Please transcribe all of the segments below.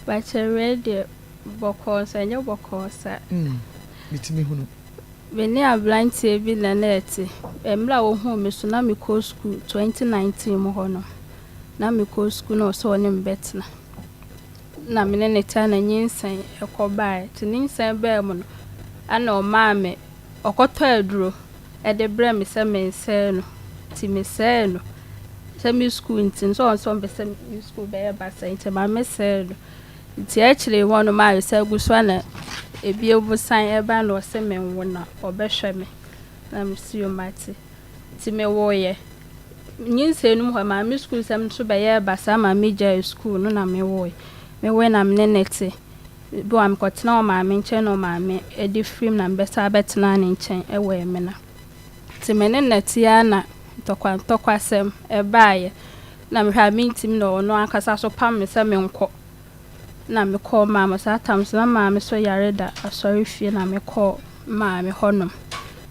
Bakyɛ wei deɛ bɔkɔɔ nso ɛnyɛ bɔkɔɔ sa. Metumi hunu. Me ne aberanteɛ bi na na ɛte. Mmerɛ a wohuu me so na mekɔ sukuu 2019 mu hɔ no. Na mekɔ sukuu na ɔsɛ ɔne me bɛtena. Na me ne ne tena na nyinsɛn ɛkɔ baeɛ. Nti nyinsɛn baa mu no, ɛna ɔmaa me ɔkɔtɔ aduro ɛde brɛ me sɛ mensɛe no. Nti mesɛe no. Sɛ me sukuu nti nso ɔno nso ɔmpɛ sɛ me sukuu bɛyɛ basaa nti ma mesɛe no. Nti akyire hɔ no maa sɛ gu so a na ebie san ɛba na ɔsɛ menwo na ɔbɛhwɛ me. Na mesi yo mate. Nti mewoeɛ. Nyinsɛn no mu hɔ maa me sukuu nsɛm nso bɛyɛɛ basaa ma megyae sukuu no na mewoe. Mewoe na me ne ne te. Bi wɔ mekɔtena ɔmaame nkyɛn na ɔmaame de firim na mebɛsan abɛtena ne nkyɛn ɛwɔ Emena. Nti me ne no te ara na ntɔkwa ntɔkwasɛm ɛbaeɛ. Na mehwɛ a mentimi na ɔno ankasa so pam me sɛ menkɔ. Na mekɔɔ maame saa tam so na maame so yare da asɔre na mekɔɔ maame hɔnom.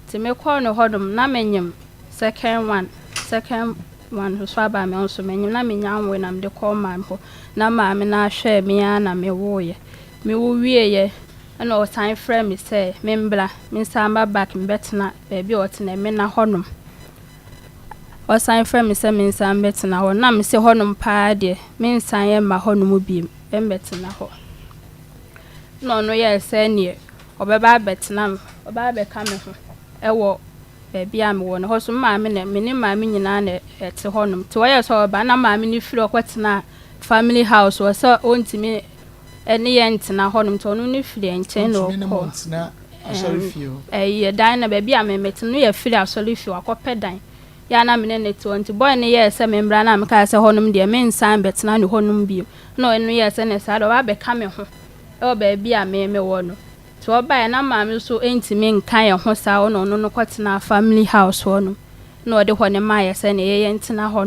Nti mekɔɔ ne hɔnom na menyim second one, second one nso aba me nso menyim na menya nwoe na mede kɔɔ maame hɔ. Na maame no ahwɛɛ me ara na mewoeɛ. Mewo wieeɛ ɛna ɔsan frɛ me sɛ membra mensan ba back mbɛtena baabi a ɔtena Emena hɔnom. Ɔsan frɛ me sɛ mensan mbɛtena hɔ na mese hɔnom paa deɛ mensan mma hɔnom bio mbɛtena hɔ. Na ɔno yɛɛ sɛ neɛ ɔbɛba abɛtena ɔbɛba abɛka me ho ɛwɔ baabi a mewɔ no hɔ so maame na me ne maame nyinaa na ɛte hɔnom. Nti ɔyɛɛ sɛ ɔba na maame no firi ɔkɔtena family house wɔ sɛ ɔntumi ɛne yɛn ntena hɔnom nti ɔno no firi nkyɛn na ɔkɔ. Ɛyɛ dan na baabi a memete no yɛ firi asɔre fie wakɔpɛ dan. Yɛ na me ne ne te hɔ nti boy no yɛɛ sɛ membra na mekaa sɛ hɔnom deɛ mensan bɛtena ne hɔnom bio. Na ɔno yɛɛ sɛ ne saa deɛ ɔba abɛka me ho ɛwɔ baabi a me mewɔ no. Nti ɔbaeɛ na maame nso ntumi nka yɛn ho saa ɔna ɔno no kɔtena family house hɔ nom. Na ɔde hɔ no maa yɛ sɛ ne yɛyɛ ntena hɔ nom.